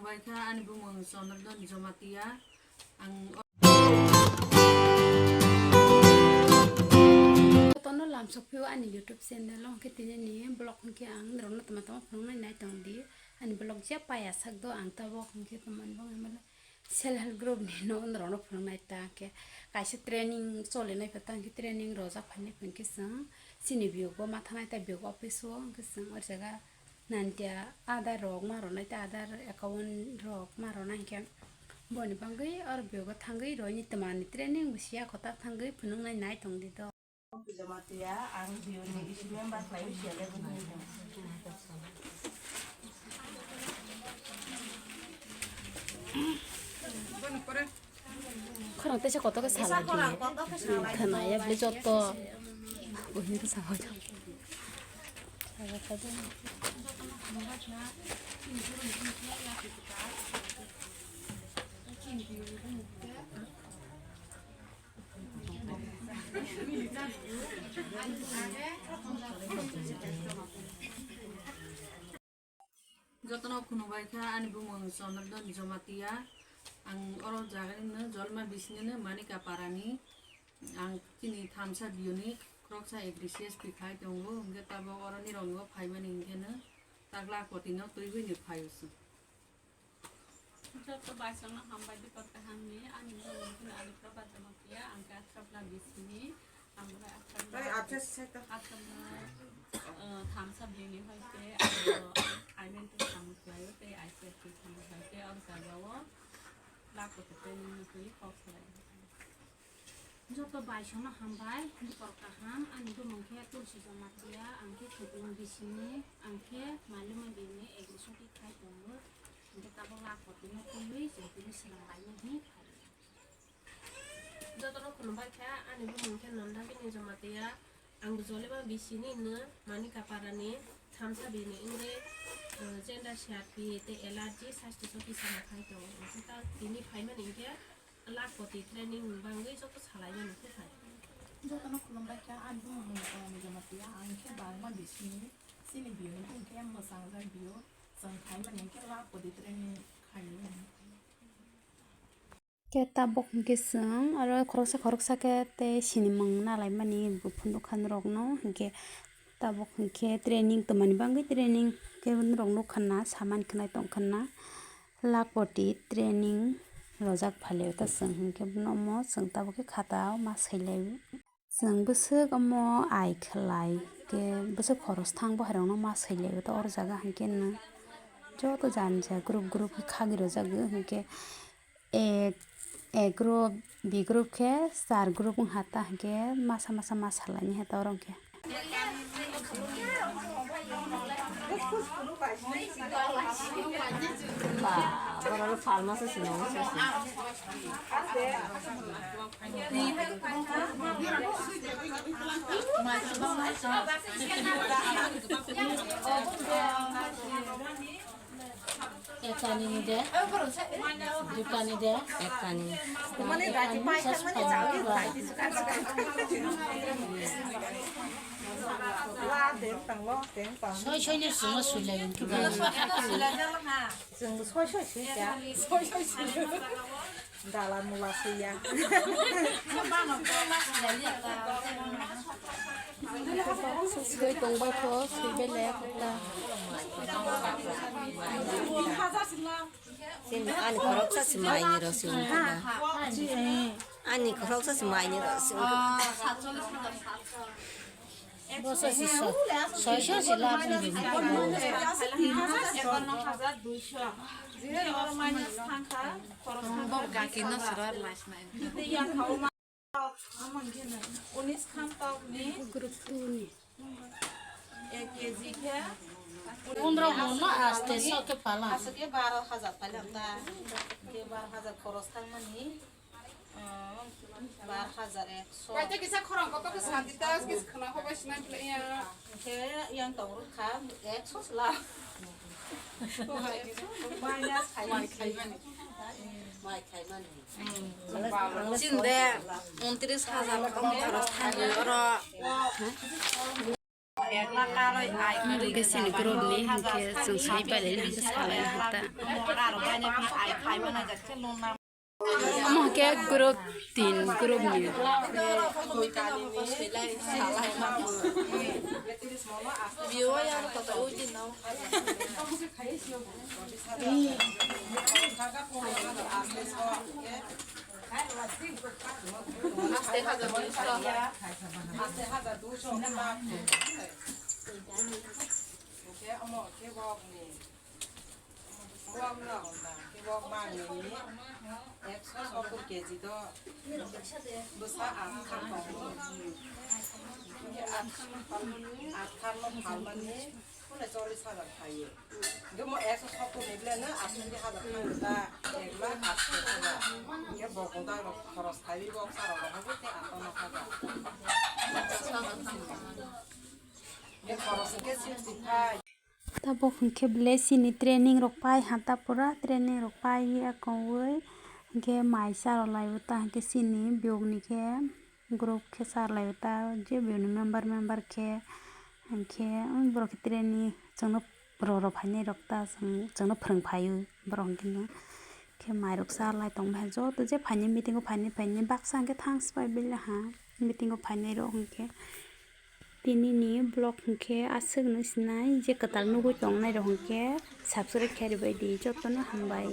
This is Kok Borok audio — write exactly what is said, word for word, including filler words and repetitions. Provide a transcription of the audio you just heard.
Waikha ani bumung Chandradon Jamatia. Ang Jotono lamsok phio ani YouTube channel o, hwnkhe tini ni vlog hwnkhe ang norokno tama tama phunuknai nai tong di. Ani vlog je paya sak do ang tabok hwnkhe tongmani bagwi mano self help group ni no norokno phunuknai ta hwnkhe kaisa training cholinai pha ta hwnkhe training rojak phainai pha hwnkhe chwng chini biyok bo ma thanai ta biyok office o hwnkhe chwng o jaga Nantia Aadhaar rok ma rwnai ta, Aadhaar account rok ma rwnai hinkhe boni bagwi oro biyogo thangwi roini twmani training bo siya kho ta thangwi phunuknai nai tong di do. Jamatia ang biyoni isi member khlai siya le bini. Khorang teisa kotor khe sala di. Khorang kotor khe sala di. Khna ya bwlai joto. Buini khe sala di. Jotono khulumbai kha, ani bumung Chandradon Jamatia. Ang oro jagani no Jolma bisingni no Manika Parani. Ang chini thamsa biyoni khoroksa A D C S P khai tongo, hwnkhe tabok oro nirok no phaimani hwnkhe no tak Lakhpati no twiwi ni phai o chwng. Joto baisongno hambai, bikor kahamni, ani bumung khe Anipra Bajamatia, ang khe Atrapla bisingni, ang bai Atrapla, Bai, Atrapla, Atrapla, eh, thamsa bini hoite, aro I M N T samung khlaio, tei I C F T samung khlaio, tei oro jagao Lakhpati training ni twi kok salai. Joto baisongno hambai, bikor kaham, ani bumung khe Tulsi Jamatia, ang khe Khwtwng bisingni, ang khe Malima bini A D C S P khai tongo, hwnkhe tabok Lakhpati no twiwi chwng tini swrang laina hwnwi phai. Jotono khulumbai kha, ani bumung khe Nandabini Jamatia, ang Jolima bisingni no Manika Parani, thamsa bini wngwi, eh, gender C R P tei allergy sastho soki samung khai tongo, hwnkhe ta tini phaimani hwnkhe Lakhpati training ni bagwi joto salaimani khe phai. Jotono khulumbai kha, ani bumung Nandabini Jamatia, ang khe Barma bisingni, chini biyoni bumung khe mwsangjak biyo, chwng phaimani hwnkhe Lakhpati training khaio. Khe tabok hwnkhe chwng aro khoroksa khoroksa khe tei sinimung nalaimani buphang dukhan rokno hwnkhe tabok hwnkhe training tongmani bagwi training khe norok nukha na saman khnai tongkha na Lakhpati training rojak phalio ta chwng hwnkhe bono omo chwng tabok khe khata o ma sailaio. Chwng bwswk omo ai khlai khe bwswk khoroksa thang bo hai rokno ma sailaio ta oro jaga hwnkhe no joto jani ja group group khe khagwi rwjago hwnkhe ek, ek group, bi group khe char group wngkha ta hwnkhe masa masa ma salaini heta oro hwnkhe. Ba, borok phalma se swnam se. Ekani ni de, dukani de. Ekani. Mane dati pai thang mane jali thai. Soi soi ni sima sui lai. Chwng soi soi sui ya. Soi soi sui. Dala mula sui ya. Sui tong bai kho, sui belai kho ta. Ani khoroksa si mai ni rw si ungkha. Ani khoroksa si mai ni rw si ungkha. Bo soi si so, soi so si lab ni. Bo gaki no sura lai sinai. Unis khan tok ni. Group two ni. Ek K G khe. Pondro mon no aste so khe phala. Aswk khe baro hajar phalang ta. Khe baro hajar khoros thangmani. Bar hajar ekso. Bai te kisa khorang koto khe santi ta, kisa khna hobai sinai bwlai ya. Khe yang tong rwkha ekso sla. Minus khai. Mai khai mani. Mai khai mani. Chini de untris hajar tong khorok thangwi oro. Omo khe chini group ni hinkhe chwng sai pailai hinkhe salai hata. Omo khe group tin group ni. Aste hajar duiso. Aste hajar duiso. Oke, omo, oke, bok ni. Bok no, omo, oke, bok ma ni. Ekso sottor keji do. Bwsa atkha tongo. Oke, at-, atkha no phalmani. Hwnle chollish hajar khaio. Hwnkhe mo ekso sottor ni bele no ashi hajar khaio ta, ek lakh ashi hajar. Hwnkhe bo koda rok khoros khaiwi bo bwsa rok rohorwi tei ato no hajar. Hwnkhe khoros hwnkhe sixty five. Tabok hwnkhe bele chini training rok pai ha ta pura training rok pai ya kongwi. Hwnkhe mai cha rw lai o ta hwnkhe chini biyog ni khe. Group khe sa lai ta je bini member member khe, hwnkhe borok khe traini chwngno roro phainai rok ta chwng, chwngno phwrwng phaio borok hwnkhe no. Khe mairok sa lai tong baiha joto je phainai meeting o phainai phainai baksa hwnkhe thanks pai bailaha meeting o phainai rok hwnkhe. Tini ni vlog hwnkhe aswk no sinai je kwtal nugwi tongnai rok hwnkhe subscribe khe ribai di jotono hambai.